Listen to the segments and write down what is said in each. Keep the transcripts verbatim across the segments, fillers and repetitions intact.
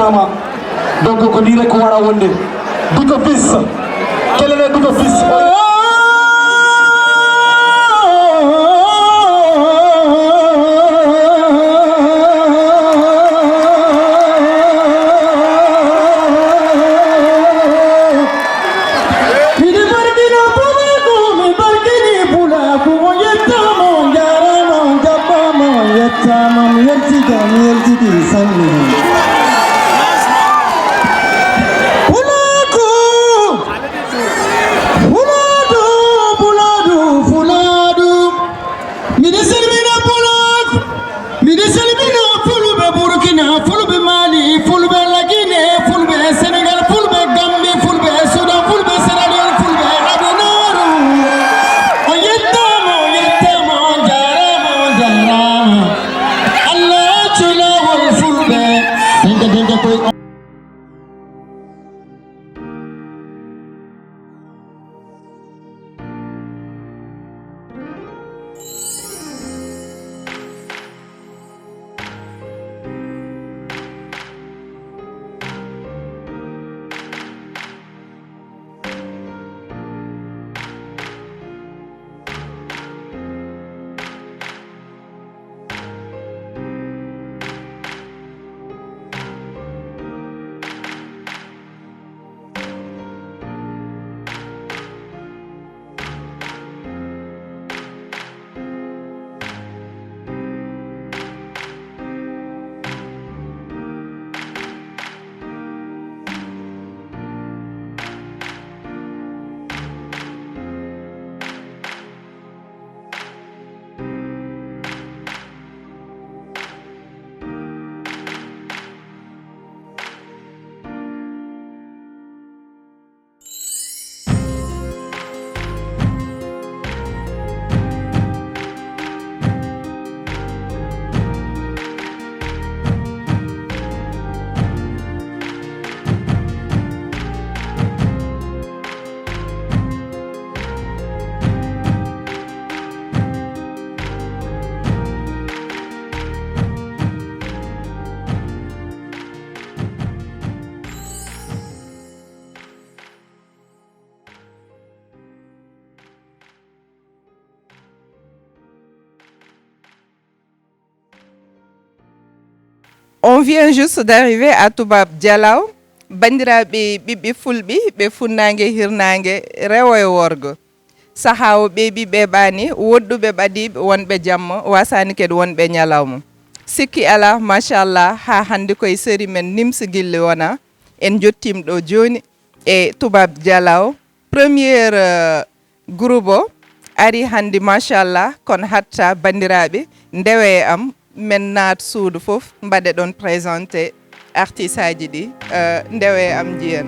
Ama. Donc ko nii rek ko wara wonde. Biko Fils. Kelele Biko Fils. Miɗo barkina Pulaaku, mi barkini Pulaaku, o yettaama, o njaaraama, o njaɓɓaama, o yettaama, mi weltiima, mi weltiima sanne. Pulaaku! Fuladu, Fuladu, Fuladu. Miɗo salmina Pulaaku. Miɗo salmina Fulɓe Burkina, Fulɓe Mali, Fulɓe Lagine, Fulɓe Senegal, Fulɓe Gambi, Fulɓe Sudan, Fulɓe Sierra Leone, Fulɓe adunaaru. O yettaama, o yettaama, o njaaraama, o njaaraama. Allah accu laawol Fulɓe. Denka, denka koy. On vient juste d'arriver à Toubab Dialaw. Banndiraaɓe ɓiɓɓe fulɓe, ɓe funnaange, hirnaange, rewo e worgo. Sahaa o ɓeeɓi ɓeeɓaani, woɗɗuɓe ɓadiiɓe, wonɓe jamma, wasaani kadi wonɓe ñalawma. Sikki alaa, machallah, haa hannde koye seri men Nimsi Gilli wona. En njottiima ɗo jooni e Toubab Dialaw. Première, euh, groupe o ari hannde, machallah, kono hatta banndiraaɓe, ndewe e am, men naat suudu fof, mbaɗe ɗon présenté artiste aji ɗi, euh, ndewe e am njiyen.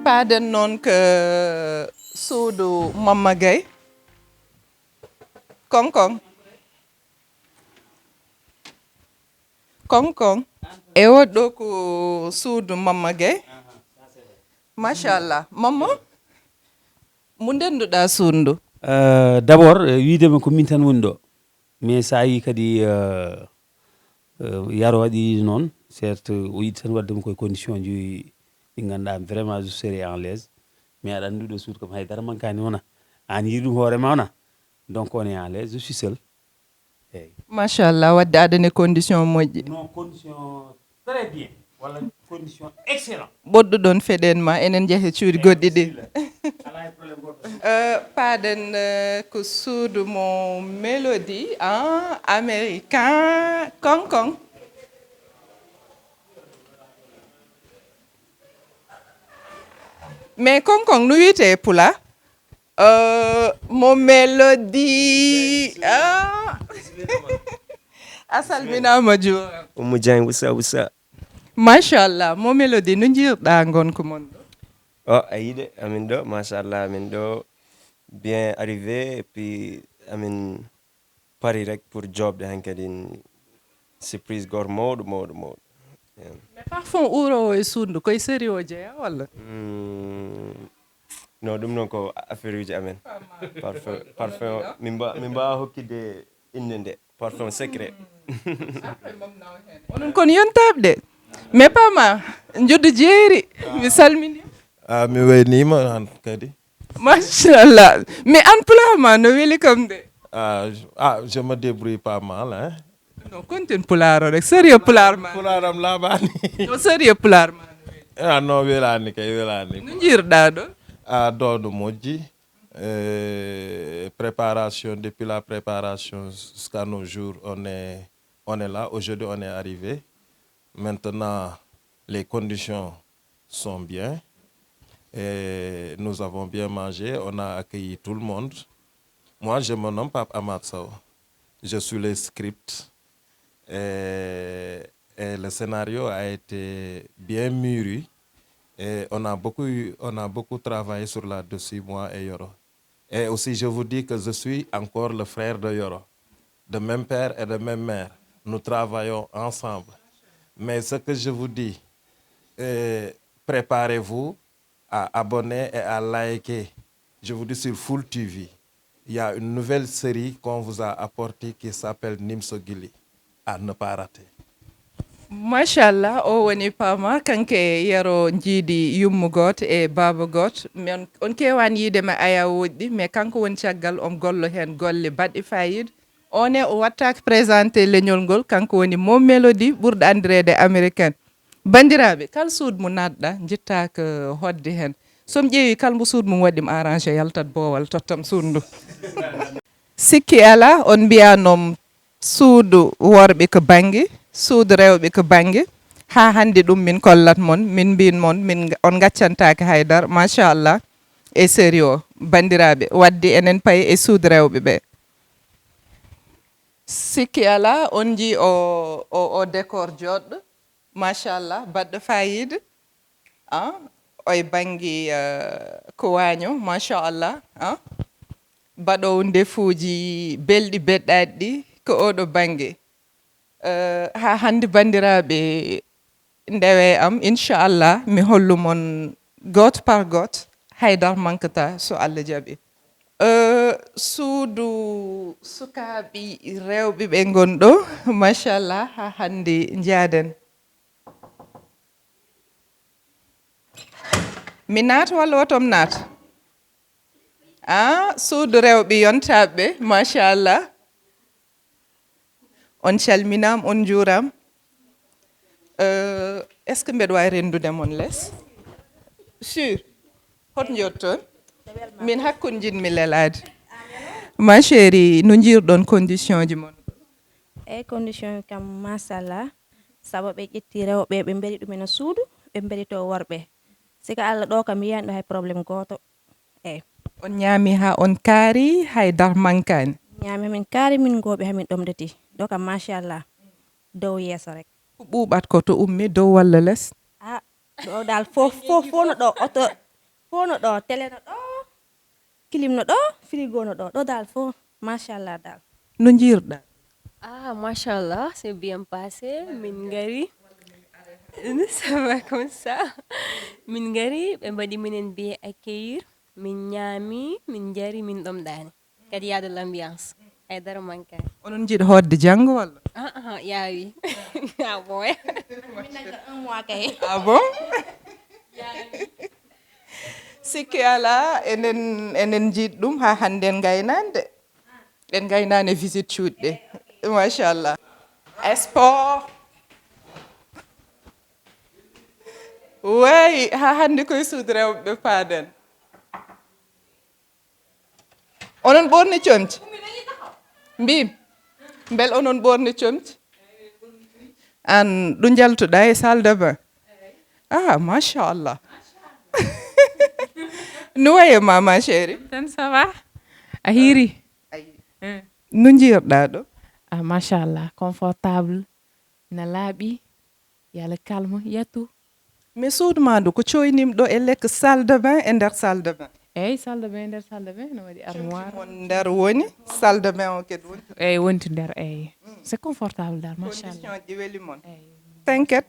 Paaden noon ko suudu Mamma Gaye. Koŋ koŋ. Koŋ koŋ. E woɗɗo ko suudu Mamma Gaye. Machallah. Mamma, mo ndennduɗaa suudu ndu? Euh, d'abord, euh, wiide ma ko min tan woni ɗo. Mais so a yii kadi, euh, euh, Yaro waɗi noon, certes, o yiɗi tan waɗde mo koye condition ji ɗi ngannduɗaa vraiment je serai en l'aise. Mais aɗa anndi ɗo suudu kam hay dara mankaani wona. Aan yiɗi ɗum hoore ma wona. Donc on est en l'aise, je suis seul. Eeyi. Machallah, waɗde aɗa ne condition moƴƴi. Non, condition très bien. Walla condition excellent. Ɓoɗɗuɗon feɗen ma, enen njehe cuuɗi goɗɗi ɗi. Alaa e problème goɗɗo. Euh, paaden, euh, ko suudu mo Mélodie, ah, américain, koŋ koŋ. Mais koŋ koŋ, no wiyetee e pulaar? Euh, mo Mélodie. Ah. A salminaama, juuraama. Oumou Dieng, wusa, wusa. Machallah, mo Mélodie, no njiirɗaa ngonka mon ɗo? O, a yiɗe, amin ɗo, machallah, amin ɗo, bien arrivé, et puis amin pari rek pour joobde hankadi, surprise gooto mawɗo, mawɗo, mawɗo. Yeah. Mais parfum uuroowo e suudu, koye sérieux o jeyaa walla? Hmm, No, ɗum noon ko affaire uji amen. Parfum, parfum, min mba-, min mbaawa hokkude innde nde. Parfum secret. Onon kon yontaaɓe de. Mais Pama, njuddu jeeri. Mi salmini. Ah, mi wayniima aan kadi. Machallah. Mais aan pulaar ma no weli kam de. Ah, je, ah, je me débrouille pas mal, hein. No, kontin pulaar o rek. Sérieux pulaar ma. Pulaar am laaɓaani. No, sérieux pulaar ma. Ah, no, welaani kay, welaani. No njirɗaa ɗo? Ah, ɗo no moƴƴi. Euh, préparation, depuis la préparation jusqu'à nos jours, on est, on est là. Aujourd'hui, on est arrivé. Maintenant, les conditions sont bien. Et nous avons bien mangé. On a accueilli tout le monde. Moi, je me nomme Pape Amath Sow. Je suis le script. Et, et le scénario a été bien mûri. Et on a beaucoup, on a beaucoup travaillé sur là-dessus, moi et Yoro. Et aussi, je vous dis que je suis encore le frère de Yoro, de même père et de même mère. Nous travaillons ensemble. Mais ce que je vous dis, euh, préparez-vous à abonner et à liker. Je vous dis sur Full T V, il y a une nouvelle série qu'on vous a apportée qui s'appelle Nimso Gili. À ne pas rater. Machallah, o woni Pama, kanko e Yero njiidi yummu gooto e baaba gooto. Mais on, on keewaani yiide ma aya woɗɗi, mais kanko woni caggal, on gollo heen golle baɗɗe fayida. On e o wattaaka présenté leñol ngol, kanko woni Mo Melody, ɓurɗo anndireede American. Banndiraaɓe, kala suudu mo naatɗa, njittaaka hoɗde heen. So mi ƴeewi kala mbo suudu mum waɗi mo arrangé, yaltat boowal, tottam suudu ndu. Sikki alaa, on mbiyanom suudu worɓe ko bannge, suudu rewɓe ko bannge. Haa hannde ɗum min kollat mon, min mbiin mon, min, on ngaccantaake haydara, machallah, e sérieux o. Banndiraaɓe, waɗde enen payi e suudu rewɓe ɓe. Sikki alaa, on njii o, o, o décor jooɗɗo, machallah, baɗɗo fayida. Ah, o e bannge, eh, ko waaño, machallah, ah. Baɗoowo ndefuuji belɗi beɗɗaaɗi ɗi ko oɗo bannge. Eh, haa hannde, banndiraaɓe, ndewe am, inchallah, mi hollu mon gooto par gooto, haydara mankata, so Allah jaɓi. Eh, suudu sukaaɓe rewɓe ɓe ngon ɗo, machallah, haa hannde njaaden. Mi naata walla woto mi naata? Ah, suudu rewɓe yontaaɓe, machallah. On calminaama, on njuuraama. Euh, est-ce que mbeɗa waawi renndude mon les? Sûr. Hoto njotton? Min hakkunde njiɗmi lelaade. Ma chérie, no njiirɗon condition ji mon? Eyi, condition kam, machallah. Sabu ɓe ƴetti rewɓe, ɓe mbeɗi ɗum ene suudu, ɓe mbeɗi to worɓe. Sika Allah ɗo kam, mi yiyaani ɗo hay problème gooto. Eyi. On ñaami haa on kaari, hay dar mankaani? Ñaami min kaari, min ngooɓi, haa min ɗomɗiti. Ɗo kam, machallah. Dow yeeso rek. Ko ɓuuɓat ko to ummi, dow walla les? Ah, ɗo dal fof, fof, fof no ɗo, oto, fof no ɗo, télé no ɗo, clim no ɗo, frigo no ɗo, ɗo dal fof, machallah dal. No njiirɗa? Ah, machallah, c'est bien passé. Min ngari. Ça va comme ça. Min ngari, ɓe mbaɗi minen bien accueillir. Min ñaami, min njari, min ɗomɗaani. Kadi, y a de l'ambiance. Ay dara mankaani. Onon njiɗi hoɗde janngo walla? Ah, ah, yaawi. Ah, bon. Min nagga un mois kay. Ah, bon? Sikki alaa, enen, enen njiɗi ɗum haa hannde en ngaynaani de. En ngaynaani e visite cuuɗi ɗe. Machallah. Sport. Wayi, haa hannde koye suudu rewɓe ɓe paaden. Onon ɓoorni comci? Mbiimi, mbel onon ɓoorni comci? Aan, ɗo njaltuɗaa e salle de bain? Ah, machallah. No wayi e ma, ma chérie? Tan, ça va? A hiiri? Ayi. Eh. No njiirɗaa ɗo? Ah, machallah, confortable, na laaɓi, yalla calme, yattu. Mais suudu ma ndu ko coynimɗo e lekk, salle de bain e nder salle de bain? Eyi, salle de bain e nder salle de bain, no waɗi armoire. Comci mon nder woni, salle de bain o kadi woni? Eyi, woni to nder, eyi. Mm. C'est confortable dal, machallah. Condition ji weli mon? Eyi. T'inquiète.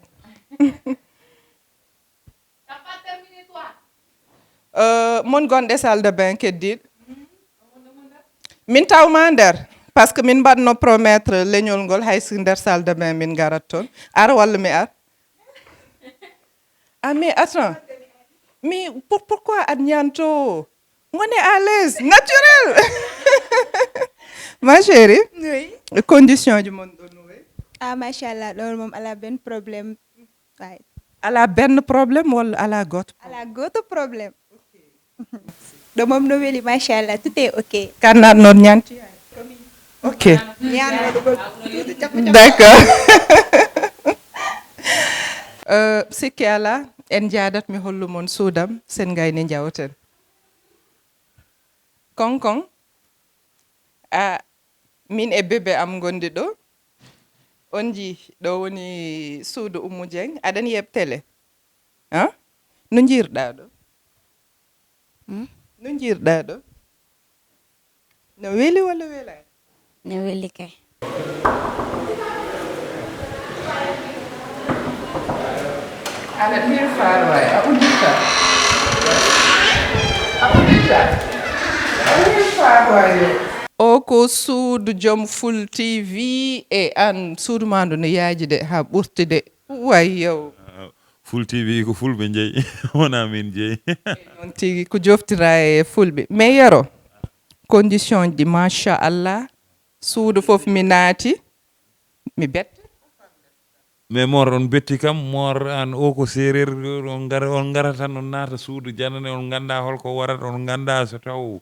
Euh, mon gonɗe salle de bain keddiiɗo? Min tawma nder, parce que min mbaɗno promettre leñol ngol, hay si nder salle de bain min ngarat toon. Ar walla mi ar? Ah, mais attends. Mais pour, pourquoi aɗa ñaanto? Ngone à l'aise, naturel. Ma chérie, Oui. Condition ji mon ɗon no wayi? Ah, machallah, ɗon moom ala benn problème. Waay. Ala benn problème walla ala gooto? Ala gooto problème. Ɗo moom no weli, machallah, tout est ok. Kannat noon ñanti? Ok. Ñaanooɗo ko tuuti cappa cappa. D'accord. Euh, sikki ala, en njaadat mi hollu mon suudam, sen ngayni njawten. Konkon, a, min e bébé am ngondi ɗo. On ji, ɗo woni suudu Oumou Dieng. Aɗan yeɓ télé? Hein? No njirɗa ɗo? Hmm? No njirɗa ɗo? No weli walla welani? No weli kay. Aɗa ɗiir faarwaay, a uddita. A uddita. A ɗiir faarwaay yo. O ko suudu joom Full T V e an suudu ma ndu no yaaji de haa ɓurti de. Way yow. Full T V ko fulɓe jeyi, wona min jeyi. Noon tigi ko joftira e fulɓe. Mais Yero, condition ji machallah, suudu fof mi naati, mi bette. Mais mor on betti kam, mor an o ko séeréer, on ngara on ngara tan on naata suudu janane, on ngannda holko warat, on ngannda so taw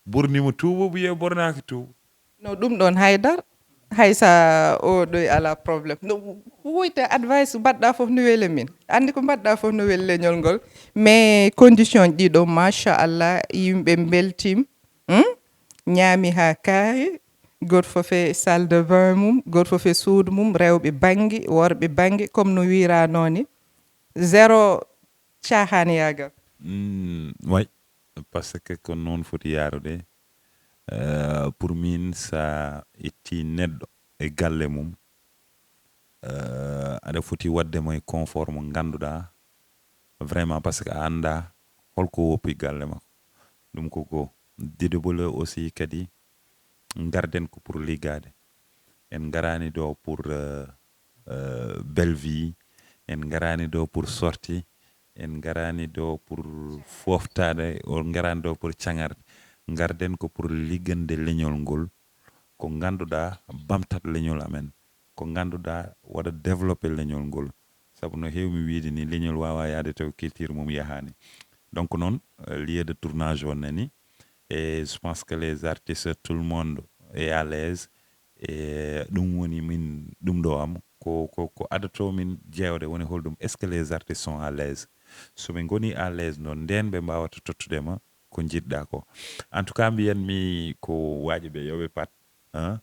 bornima tuuba, wiye bornaki tuuba. No ɗum ɗon haydar, hay sa o ɗoy ala problème. No woyte advice mbaɗɗa fof no weli min. Anndi ko mbaɗɗa fof no weli leñol ngol. Mais condition ɗiɗo machallah, yimɓe mbeltim. Hmm? Ñaami haa kaari, gooto fof e salle de bain mum, gooto fof e suudu mum, rewɓe banngi, worɓe banngi, comme no wiiranoo ni. Zéro caahaaniyaagal. Mm, way, parce que ko noon foti yaarude. Euh, pour min, sa itti neɗɗo e galle mum, euh, aɗa foti waɗde mo e confort mo ngannduɗaa vraiment, parce que a annda holko woppi galle makko. Ɗum ko goo. Didobole aussi kadi, ngarden ko pour liggaade. En ngaraani ɗo pour euh, euh, belle vie, en ngaraani ɗo pour sortie, en ngaraani ɗo pour foftaade, en ngaraani ɗo pour caŋarde. Ngarden ko pour liggande leñol ngol, ko ngannduɗaa bamtat leñol amen, ko ngannduɗaa waɗa développé leñol ngol. Sabu no heewi mi wiide ni, leñol waawaa yahde taw culture mum yahaani. Donc noon, euh, lieu de tournage o nani, et je pense que les artistes, tout le monde est à l'aise. E ɗum woni min, ɗum ɗo am ko, ko, ko adato min jeewde woni holɗum, est ce que les artistes sont à l'aise? So ɓe ngoni à l'aise noon, nden ɓe mbawata tottude ma ko njiɗɗa ko. En tout cas, mbiyanmi ko waaji ɓe yo ɓe pat, hein?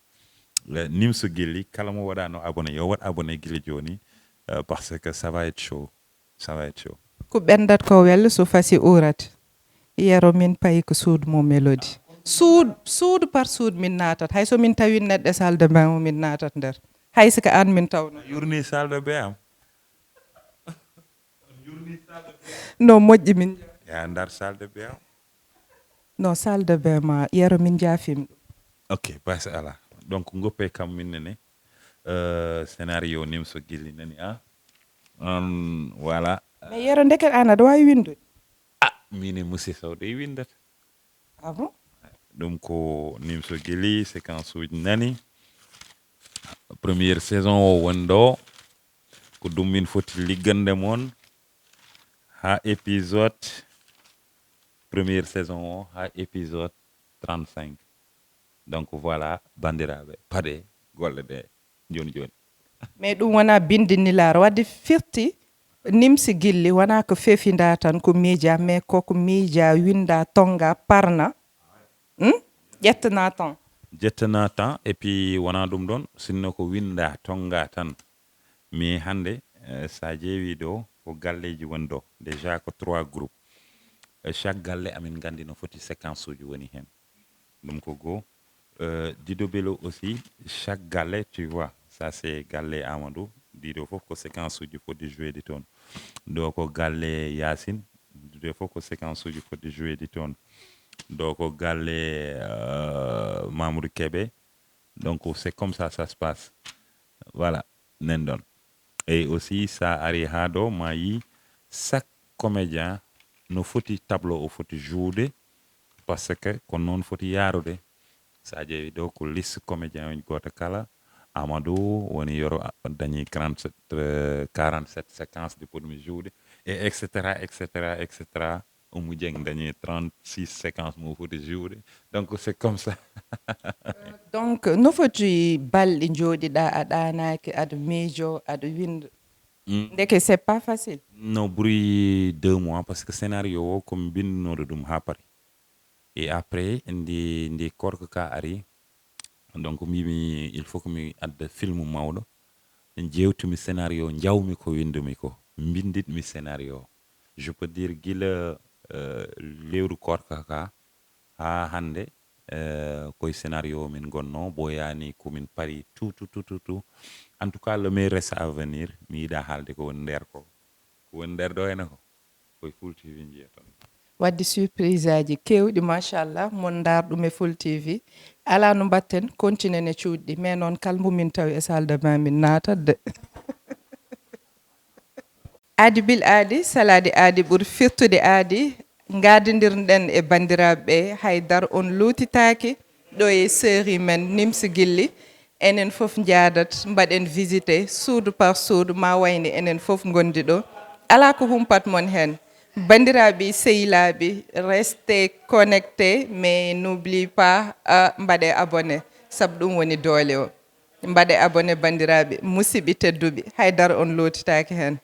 Eh, Nimso Gilli, kala mo waɗano abonné, yo waɗ abonné gila joni, euh, parce que ça va être chaud. Ça va être chaud. Ko ɓendat ko wel so fasi urat. Yero min payi ko suudu mo Mélodie. Suud, suudu par suudu min naatat. Hay so min tawi neɗɗo e salle de bain o min naatat nder. Hay so ko an min tawno. Yurni salle de bain am. No moƴƴi min. Ya ndar salle de bain am. No salle de bain ma Yero min jaafim ɗum. Ok, passe ala. Donc, ngoppe kam min nene. Euh, scénario Nimso Gilli nani, ah. On, voilà. Mais Yero ndeket an aɗa wawi windude. Ah, min e Monsieur Sow ɗe windata. Ah bon? Ɗum ko Nimso Gilli, séquence uji nani. Première saison o woni ɗo. Ko ɗum min foti liggande mon ha épisode, première saison o ha épisode trente-cinq. Donc voilà, bandiraɓe, paɗe golle ɗe joni joni. Mais ɗum wona bindi nilaar wadde firti Nimsi Gilli wona ko fefinda tan ko miija, mais koko miija, winda, tonga, parna. Hmm? Ƴettana tan. Ƴettana tan, et puis wona ɗum ɗon, sinno ko winda, tonga tan. Mais hande, eh, sa ƴeewi ɗo ko galleji woni ɗo, déjà ko trois groupes. Eh, chaque galle amin gandi no foti séquence uji woni hen. Ɗum ko goo. Euh, Dido Bello aussi, chaque galle, tu vois, ça c'est galle Amadou. Dido fof ko séquence uji foti joué ɗi toon. Ɗo ko galle Yacine, Des fois ko séquence uji foti joué ɗi toon. Donc ko galle euh, Mamoudou Kébé. Donc c'est comme ça ça se passe. Voilà, nen ɗon. Et aussi ça ari haa ɗo ma yi chaque comédien no foti tableau o foti joude, parce que ko noon foti yaarude. Sa ƴeewi ɗo ko liste comédien uji gooto kala, Amadou woni yoro dañi quarante-sept séquence de poɗmi joude, et etc etc etc. Oumou Dieng dañi trente-six séquence mo foti joude. Donc c'est comme ça. Donc no foti balɗe jooɗiɗa a ɗaanaaki, aɗa miijo, aɗa winda? Ndeke c'est pas facile. No ɓuri deux mois, parce que scénario o komi bindunoɗo ɗum ha paari. Et après ndi ndi korka ka ari, donc mbimi il faut que mi adda film mawɗo. Jewtumi scénario, jawmi ko windumi ko, mbinditmi scénario. Je peux dire gila euh, lewru korka ka ha hande euh, koye scénario min gonno, ɓoyani komin paari tout tout tout tout tout. En tout cas le meilleur reste à venir. Mi yiɗa haalde ko woni nder ko ko woni nder ɗo hene ko koye Full TV jiyata. Wadde surprise aji kewɗi machallah mon ndaar ɗum e Full TV. Ala no mbatten, continue ne cuuɗɗi, mais noon kala mbo min tawi e salle de bain min naatat de. Aadi bil aadi salaade aadi ɓuri firtude aadi. Ngaadindirɗen e banndiraaɓe ɓe, hay dar on luutitaaki. Ɗo e série men Nimsi Gilli, enen fof njaadat mbaɗen visité suudu par suudu, ma wayni enen fof ngondi ɗo. Alaa ko humpat mon heen. Banndiraaɓe sehilaaɓe, restez connectés, mais n'oublie pas uh, mbaɗe abonné, sabu ɗum woni doole o. Mbaɗe abonné banndiraaɓe, musidɓe tedduɓe, hay dar on lootitaaki heen.